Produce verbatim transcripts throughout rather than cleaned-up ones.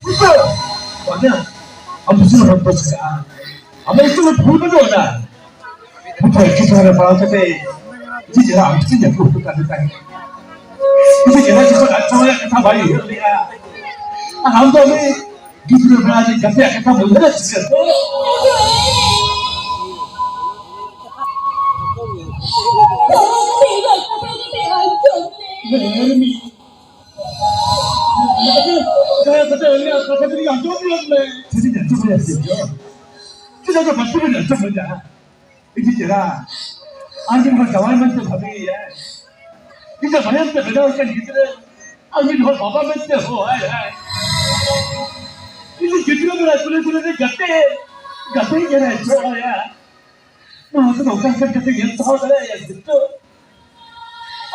ᱵᱟᱝᱟ, ᱟᱢ ᱫᱚ ᱪᱮᱫ ᱦᱚᱸ ᱵᱟᱢ ᱪᱤᱠᱟᱹᱜᱼᱟ᱾ ᱟᱢᱟᱜ ᱧᱩᱛᱩᱢ ᱨᱮ ᱵᱷᱩᱞ ᱵᱟᱹᱱᱩᱜ ᱟᱱᱟ᱾ ᱵᱩᱡᱷᱟᱹᱣ, ᱮᱴᱠᱮᱴᱚᱬᱮ ᱨᱮ ᱯᱟᱲᱟᱣ ᱠᱟᱛᱮ ᱤᱧ ᱡᱟᱦᱟᱸ ᱟᱢ ᱴᱷᱮᱱ ᱟᱹᱜᱩ ᱦᱚᱴᱚ ᱠᱟᱫᱮ ᱛᱟᱦᱮᱸᱫ᱾ ᱤᱧ ᱡᱟᱦᱟᱸ ᱡᱚᱠᱷᱚᱱ ᱟᱡ ᱥᱟᱶ ᱨᱮᱭᱟᱜ ᱠᱟᱛᱷᱟ ᱵᱟᱭ ᱩᱭᱦᱟᱹᱨ ᱞᱮᱫᱼᱟ᱾ ᱟᱨ ᱟᱢ ᱫᱚ ᱩᱱᱤ ᱜᱤᱫᱽᱨᱟᱹ ᱵᱮᱲᱟ ᱨᱮ ᱜᱟᱛᱮᱭᱟᱜ ᱠᱟᱛᱷᱟ ᱩᱭᱦᱟᱹᱨᱟ ᱪᱤᱠᱟᱹ? ᱢᱮᱨᱢᱤ, ᱫᱟᱭᱟ ᱠᱟᱛᱮ ᱩᱱᱤᱭᱟᱜ ᱠᱟᱛᱷᱟ ᱫᱚᱧ ᱟᱸᱡᱚᱢ ᱞᱮᱫ ᱢᱮ᱾ ᱪᱮᱫ ᱤᱧ ᱟᱸᱡᱚᱢ ᱞᱮᱫᱟ ᱥᱮ ᱪᱮᱫ? ᱪᱮᱫᱟᱜ ᱫᱚ ᱵᱟᱹᱲᱛᱤ ᱵᱮᱱ ᱟᱸᱡᱚᱢ ᱞᱮᱫᱟ? ᱤᱧ ᱪᱮᱦᱨᱟ, ᱟᱢ ᱡᱮ ᱱᱚᱣᱟ ᱡᱟᱶᱟᱭ ᱢᱮᱱᱛᱮ ᱵᱷᱟᱹᱵᱤᱭᱮᱭᱟ᱾ ᱤᱧ ᱫᱚ ᱢᱟᱭᱟᱢ ᱛᱮ ᱵᱮᱱᱟᱣ ᱟᱠᱟᱱ ᱜᱤᱫᱽᱨᱟᱹ, ᱟᱨ ᱢᱤᱫ ᱦᱚᱲ ᱵᱟᱵᱟ ᱢᱮᱱᱛᱮ ᱦᱚᱦᱚ ᱟᱭ ᱦᱟᱭ᱾ ᱤᱧ ᱫᱚ ᱜᱤᱫᱽᱨᱟᱹ ᱵᱮᱲᱟ ᱠᱩᱞᱮ ᱠᱩᱞᱮ ᱨᱮ ᱜᱟᱛᱮ, ᱜᱟᱛᱮ ᱜᱮ ᱨᱟᱭ ᱪᱚ ᱟᱭᱟ᱾ ᱱᱚᱣᱟ ᱠᱚᱫᱚ ᱚᱠᱟ ᱞᱮᱠᱟ ᱠᱟᱛᱮ ᱧᱮᱞ ᱥᱟᱦᱟᱣ ᱫᱟᱲᱮᱭᱟᱜᱼᱟ ᱥᱤᱥᱴᱟᱨ?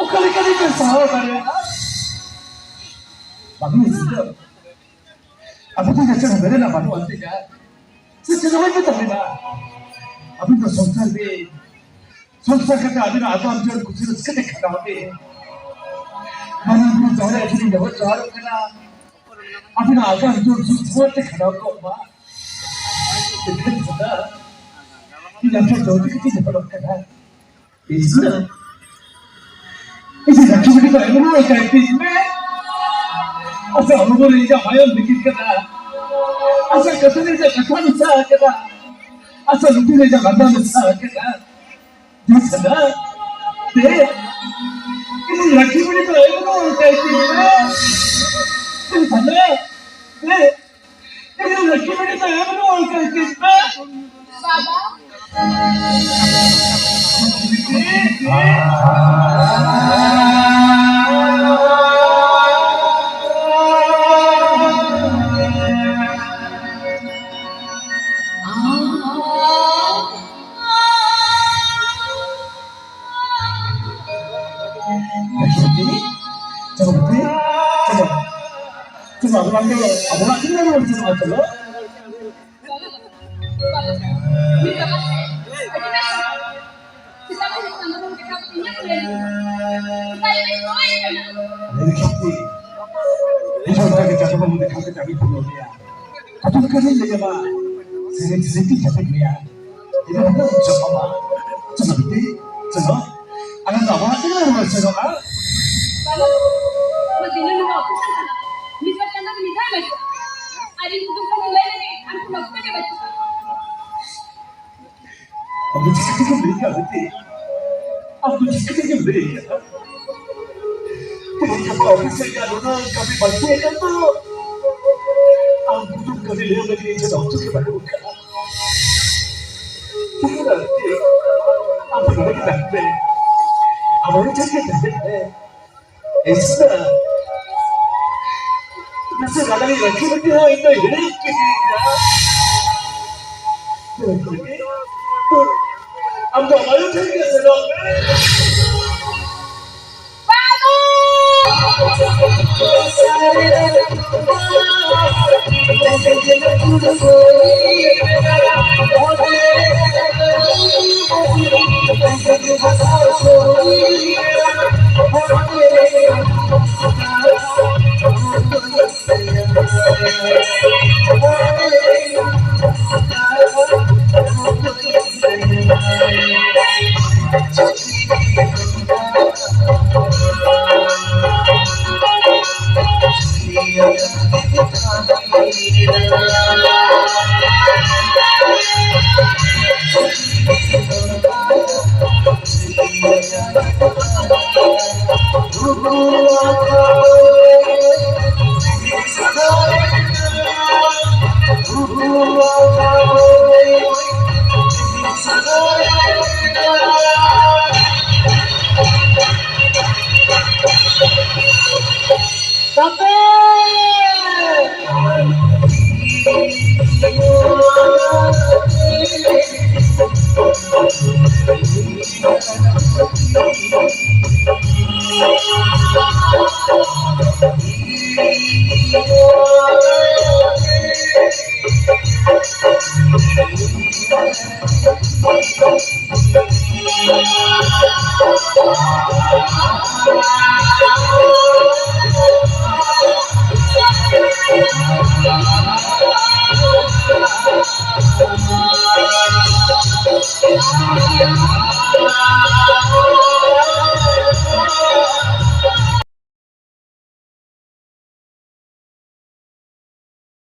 ᱚᱠᱟ ᱞᱮᱠᱟ ᱨᱮ ᱧᱮᱞ ᱥᱟᱦᱟᱣ ᱫᱟᱲᱮᱭᱟᱜᱼᱟ? ᱵᱟᱹᱵᱩ ᱥᱤᱥᱴᱟᱨ, ᱟᱵᱚ ᱫᱚ ᱡᱟᱪᱟᱲ ᱵᱮᱨᱮᱞ ᱵᱟᱹᱱᱩᱜ ᱟᱱ ᱛᱮ ᱡᱟ ᱥᱮ ᱪᱮᱫ ᱦᱚᱸ ᱵᱟᱹᱧ ᱢᱮᱛᱟ ᱵᱤᱱᱟ᱾ ᱟᱹᱵᱤᱱ ᱫᱚ ᱥᱚᱝᱥᱟᱨ ᱵᱤᱱ, ᱥᱚᱝᱥᱟᱨ ᱠᱟᱛᱮ ᱟᱹᱵᱤᱱᱟᱜ ᱟᱜᱟᱢ ᱡᱤᱭᱚᱱ ᱠᱩᱥᱤ ᱨᱟᱹᱥᱠᱟᱹ ᱛᱮ ᱠᱷᱟᱸᱰᱟᱣ ᱵᱤᱱ᱾ ᱢᱟᱨᱟᱝ ᱵᱩᱨᱩ ᱡᱟᱦᱮᱨ ᱟᱭᱳ ᱴᱷᱮᱱ ᱱᱮᱦᱚᱨ ᱡᱚᱦᱟᱨᱚᱜ ᱠᱟᱱᱟ, ᱟᱹᱵᱤᱱᱟᱜ ᱟᱜᱟᱢ ᱡᱤᱭᱚᱱ ᱥᱩᱠ ᱥᱟᱶᱟᱨ ᱛᱮ ᱠᱷᱟᱸᱰᱟᱣ ᱠᱚᱜ ᱢᱟ᱾ ᱮᱱᱠᱷᱟᱱ ᱫᱟᱫᱟ, ᱤᱧ ᱟᱯᱮ ᱡᱚᱛᱚ ᱠᱤᱪᱷᱩ ᱱᱮᱦᱚᱨᱚᱜ ᱠᱟᱱᱟ᱾ ᱤᱥ, ᱤᱧ ᱨᱟᱹᱠᱷᱤ ᱵᱤᱱᱤ ᱫᱚ ᱮᱢ ᱨᱩᱣᱟᱹᱲ ᱠᱟᱭ ᱛᱤᱧ ᱢᱮ᱾ ᱟᱪᱪᱷᱟ, ᱦᱚᱲᱢᱚ ᱨᱮ ᱤᱧᱟᱜ ᱢᱟᱭᱟᱢ ᱞᱤᱸᱜᱤᱱ ᱠᱟᱱᱟ᱾ ᱟᱪᱪᱷᱟ, ᱠᱟᱹᱴᱩᱵ ᱨᱮ ᱤᱧᱟᱜ ᱠᱟᱛᱷᱟ ᱢᱮᱥᱟ ᱟᱠᱟᱱᱟ᱾ ᱟᱪᱪᱷᱟ, ᱞᱩᱛᱩᱨ ᱨᱮ ᱤᱧᱟᱜ ᱞᱟᱸᱫᱟ ᱢᱮᱥᱟ ᱟᱠᱟᱱᱟ᱾ ᱫᱮ ᱥᱟᱫᱟ, ᱫᱮ, ᱤᱧ ᱨᱟᱹᱠᱷᱤ ᱵᱤᱱᱤ ᱫᱚ ᱮᱢ ᱨᱩᱣᱟᱹᱲ ᱠᱟᱭ ᱛᱤᱧ ᱢᱮ᱾ ᱫᱮ ᱥᱟᱫᱟ, ᱫᱮ᱾ ᱵᱟᱵᱟ᱾ ᱪᱚᱞᱚ ᱵᱟᱹᱵᱩ, ᱪᱚᱞᱚ᱾ ᱪᱚᱞᱚ, ᱟᱵᱚ ᱚᱲᱟᱜ ᱛᱮ, ᱟᱵᱚ ᱚᱲᱟᱜ ᱛᱮ ᱵᱚᱱ ᱪᱟᱞᱟᱜᱼᱟ, ᱪᱚᱞᱚ᱾ ᱟᱹᱰᱤ ᱥᱚᱠᱛᱤ᱾ ᱤᱧ ᱦᱚᱸ ᱚᱱᱠᱟ ᱜᱮ ᱪᱟᱸᱫᱚ ᱵᱟᱹᱵᱩ ᱞᱮᱠᱟ ᱛᱮ ᱠᱟᱹᱢᱤ ᱯᱩᱨᱟᱹᱣ ᱞᱮᱭᱟ᱾ ᱠᱩᱫᱩᱢ ᱠᱟᱹᱦᱱᱤ ᱞᱟᱹᱭ ᱟᱢᱟ, ᱥᱮᱨᱮᱧ ᱥᱮᱨᱮᱧ ᱛᱮᱧ ᱡᱟᱹᱯᱤᱫ ᱞᱮᱭᱟ᱾ ᱤᱱᱟᱹ ᱦᱤᱞᱳᱜ ᱪᱚ ᱵᱟᱵᱟ, ᱪᱚ ᱵᱤᱴᱤ, ᱪᱚ᱾ ᱟᱞᱮ ᱫᱚ ᱟᱵᱚᱣᱟᱜ ᱛᱮᱜᱮ ᱞᱮ ᱨᱩᱣᱟᱹᱲ ᱥᱮᱱᱚᱜᱼᱟ᱾ ᱵᱟᱵᱟ, ᱱᱚᱣᱟ ᱫᱤᱱᱟᱹᱢ ᱦᱤᱞᱳᱜ ᱚᱯᱷᱤᱥ ᱮᱢ ᱪᱟᱞᱟᱜᱼᱟ᱾ ᱢᱤᱫ ᱵᱟᱨ ᱪᱟᱸᱫᱚ ᱫᱚ ᱢᱤᱫ ᱫᱷᱟᱣ ᱦᱤᱡᱩᱜᱼᱟ᱾ ᱟᱨ ᱤᱧ ᱠᱩᱫᱩᱢ ᱠᱟᱹᱦᱱᱤ ᱞᱟᱹᱭ ᱞᱟᱹᱜᱤᱫ ᱟᱢ ᱠᱳᱱᱳ ᱚᱠᱛᱚ ᱜᱮ ᱵᱟᱹᱪᱩᱜᱼᱟ᱾ ᱟᱢ ᱫᱚ ᱪᱤᱠᱟᱹ ᱛᱮᱜᱮᱢ ᱞᱟᱹᱭ ᱠᱮᱫᱟ ᱵᱤᱴᱤ? ᱟᱢ ᱫᱚ ᱪᱤᱠᱟᱹ ᱛᱮᱜᱮᱢ ᱞᱟᱹᱭ ᱠᱮᱫᱟ? ᱛᱮᱦᱮᱧ ᱜᱟᱯᱟ ᱚᱯᱷᱤᱥ ᱨᱮᱭᱟᱜ ᱱᱩᱱᱟᱹᱜ ᱠᱟᱹᱢᱤ ᱵᱟᱹᱲᱛᱤ ᱟᱠᱟᱱ ᱫᱚ, ᱟᱢ ᱠᱩᱫᱩᱢ ᱠᱟᱹᱦᱱᱤ ᱞᱟᱹᱭ ᱞᱟᱹᱜᱤᱫ ᱤᱧ ᱴᱷᱮᱱ ᱚᱠᱛᱚ ᱜᱮ ᱵᱟᱹᱱᱩᱜ ᱟᱠᱟᱫᱟ᱾ ᱛᱮᱦᱮᱧ ᱟᱨ ᱪᱮᱫ? ᱟᱢ ᱫᱚ ᱱᱚᱰᱮ ᱜᱮ ᱛᱟᱦᱮᱱ ᱢᱮ᱾ ᱟᱢ ᱚᱲᱟᱜ ᱴᱷᱮᱱ ᱜᱮ ᱛᱟᱦᱮᱱ ᱢᱮ᱾ ᱮᱥᱱᱟ᱾ ᱱᱟᱥᱮ ᱜᱟᱰᱟ ᱨᱮ ᱨᱟᱹᱠᱷᱤ ᱵᱤᱴᱤ ᱦᱚᱸ ᱤᱧ ᱫᱚ ᱦᱤᱲᱤᱧ ᱠᱤᱫᱤᱧᱟ᱾ ᱟᱢ ᱫᱚ ᱟᱭᱳ ᱴᱷᱮᱱ ᱜᱮ ᱥᱮᱱᱚᱜ ᱢᱮ᱾ ᱵᱟᱹᱵᱩ!